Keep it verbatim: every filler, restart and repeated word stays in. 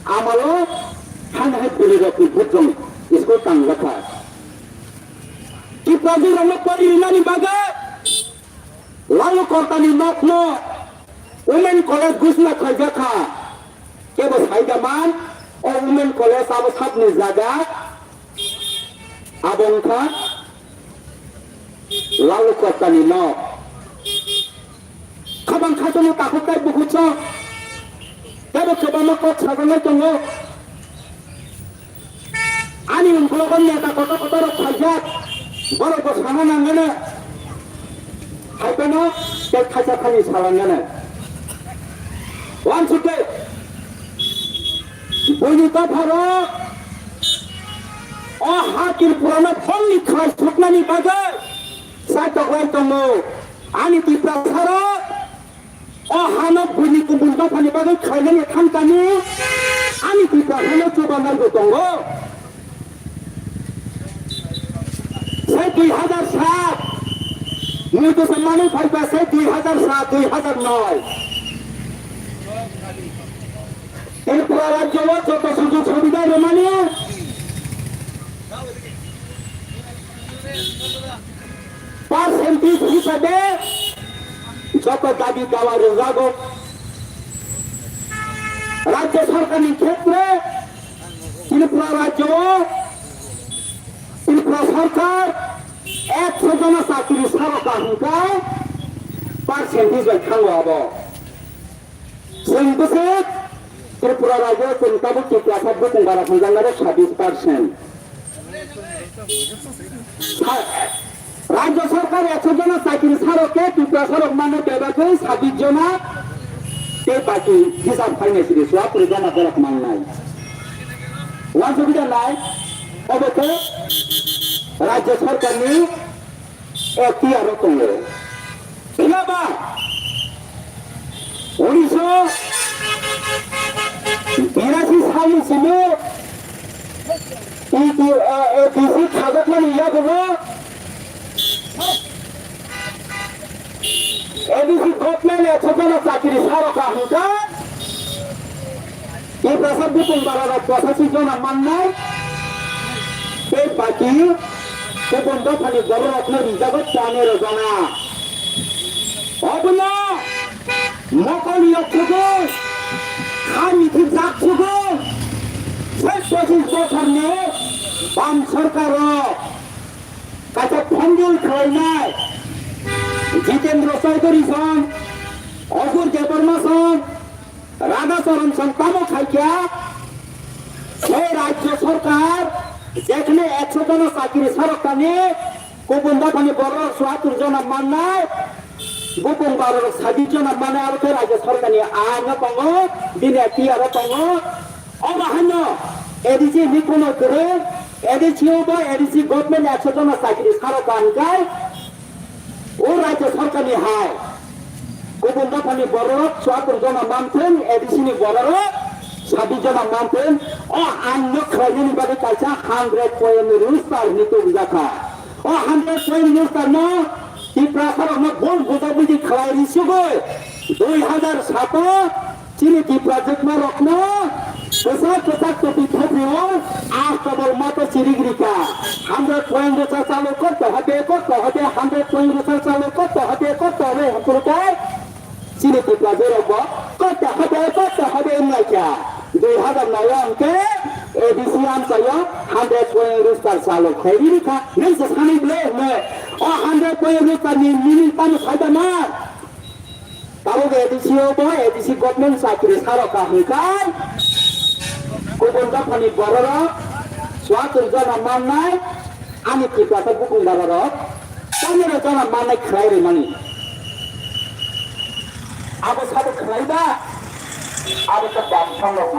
Amalo han hai puri rok ni bujong school tang jakha. Kiprajwk rok no pori rinani bagwi Lalu Kortani nokno Women College gusna khaijakha. Kebo saidaman o Women College abo sakni jaga abo wngkha Lalu Kortani nok. Khabang khasono takhuk tai bukhukso tebo kwbangma kok sajaknai tongo. Ani ukulok o neta kotor kotor rok khaijak, borok bo sana nangmano. Hai phano tei khaisa thani salangmano. Wansukhe, buini dopha rok o ha Tripura no phongni khlai suknani bagwi sai toklai tongo. Ani Tiprasa rok o hano buini kubun dophani bagwi khlainani thangkani ani Tiprasano chubanai bo tongo. Sai dui hazar sat, mui bwsa manwi phaiba sai dui hazar sat, dui hazar noi. Tripura rajyo o joto sujog subida rwmani percentage hisabe joto dabi dawa rwjago. Rajya sarkarni khetre Tripura rajyo o Tripura sarkar ekso jona chakri saroka hwnkhe percentage bai thango abo. Chwng bwswk Tripura rajyo chwng tabuk Tiprasa bukung bara hwnjaknai rok sabbish percent. Sa-, Rajya sarkar ekso jona chakri sarok khe Tiprasa rok mano bebagwi sabbish jona tei baki hisab khainai siri suatri jona borok mannai. Wansugwi da nai, obo khe rajya sarkarni F T R o tongo. Phiya ba, unisho birasi salni simi T T, eh, A D C khajakmani yagulo A D C government ekso jona chakri saroka hwnkha. Tiprasa bukung bara rok posachi jona mannai, tei baki kubun dophani borok rokno rijago panero jona. Obono mokol yok thugo, kha mithi jak thugo, sai pochis bochorni bam sorkaro kaisa phongdul khlainai Jitendra Chaudhary song, Agur Debbarma song, Radha Charan song tamo khaikya, sei rajya sarkar jekhne ekso jona chakri sarokkani, kubun dophani borok suatur jona mannai, bukung barorok sabbish jona mannai, abo khe rajya sarkarni aino tongo, bini T R o tongo. Obo haino A D C ni kono kwrwi, A D C o bo A D C government ekso jona chakri saroka hwnkhe, o rajya sarkarni hai kubun dophani borok suatur jona manthwng, A D C ni borok sabbish jona manthwng, o ain no khlainani bagwi kaisa hundred point rooster ni tubujak kha. O hundred point rooster no Tiprasa rok no bol buja buji khlai ri sugwi dui hazar sato chini Tiprajwkma rokno kwchak kwchak topi thopio astobol mato chirik rikha. Hundred point rwsa chalo kor to habe kor to habe hundred point rwsa chalo kor to habe kor to habe hapuru kai chini Tiprajwk rok bo kor to habe kor to habe wnglaikha. Dui hazar nai o hwnkhe A D C amchaio hundred point rwsa chalo khlai rikha. Nang se sanwi ble hwnwi o hundred point rwsa ni meaning tamo saida ma? Tabuk A D C o bo A D C government chakri saroka hwnkhe kubun dophani bororok suatur jona mannai ani Tiprasa bukung bararok pondro jona mannai khlai rwmani. Abo sabo khlai ba? Abo khe bam song rok.